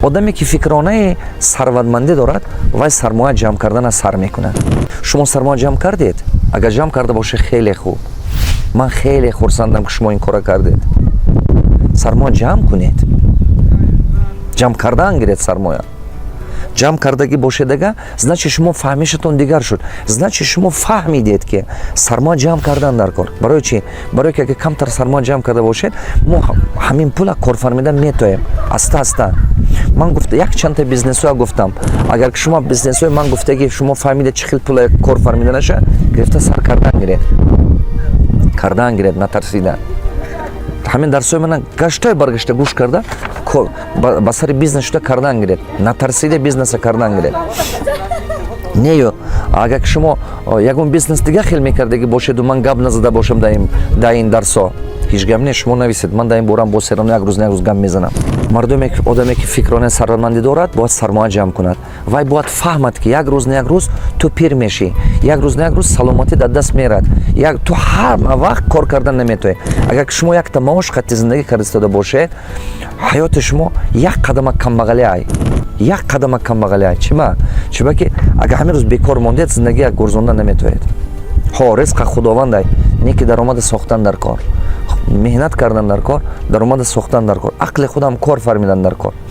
Одаме ки фикронаи сарватмандӣ дорад, вай сармоя ҷамъ кардана сар мекунад. Шумо сармоя ҷамъ кардед? Агар ҷамъ карда бошед, хеле хуб. Ман хеле хурсандам, ки шумо ин кора кардед. Сармоя ҷамъ кунед, ҷамъ кардан гиред. Сармоя ҷамъ кардагӣ бошедага, значит, шумо фаҳмишатон дигар шуд, значит, шумо фаҳмидед, ки сармоя ҷамъ кардан дар кор. Барои чӣ? Барое ки агар камтар сармоя ҷамъ карда бошед, мо ҳамин пула корфармида метоем аста аста. Ман гуфта, як чандта бизнесҳоя гуфтам. Агар ки шумо бизнесҳои ман гуфтагӣ, шумо фаҳмидед, чӣ хел пула кор фармида наша, гирифта сар кардан гиред, кардан гиред, натарсида. Ҳамин дарсҳои мана гаштаи баргашта гӯш карда, ба сари бизнес шуда кардан гиред, натарсида бизнеса кардан гиред. Нею агар ки шумо ягон бизнес дига хел мекардагӣ бошеду ман гап назада бошам дар ин дарсҳо, ҳеҷ гап не, шумо нависед. Ман дар ин борам бо серано як рӯз на як рӯз гап мезанам. Мардуме, одаме ки фикронаи сарватмандӣ дорад, бояд сармоя ҷамъ кунад. Вай бояд фаҳмад, ки як рӯз на як рӯз ту пир мешӣ, як рӯз на як рӯз саломатӣ дар даст мерад, ту ҳама вақт кор кардан наметавонӣ. Агар ки шумо якта маош қатти зиндагӣ карда истода бошед, ҳаёти шумо як қадама камбағалӣ ай, як қадама камбағалӣ ай. Чима? Чиба ки агар ҳамин рӯз бекор мондед, зиндагия гурзонда наметавонед. Ҳо, ризқа Худованд ай, не ки даромада сохтан дар кор, меҳнат кардан дар кор, даромада сохтан дар кор, ақли худам кор фармидан дар кор.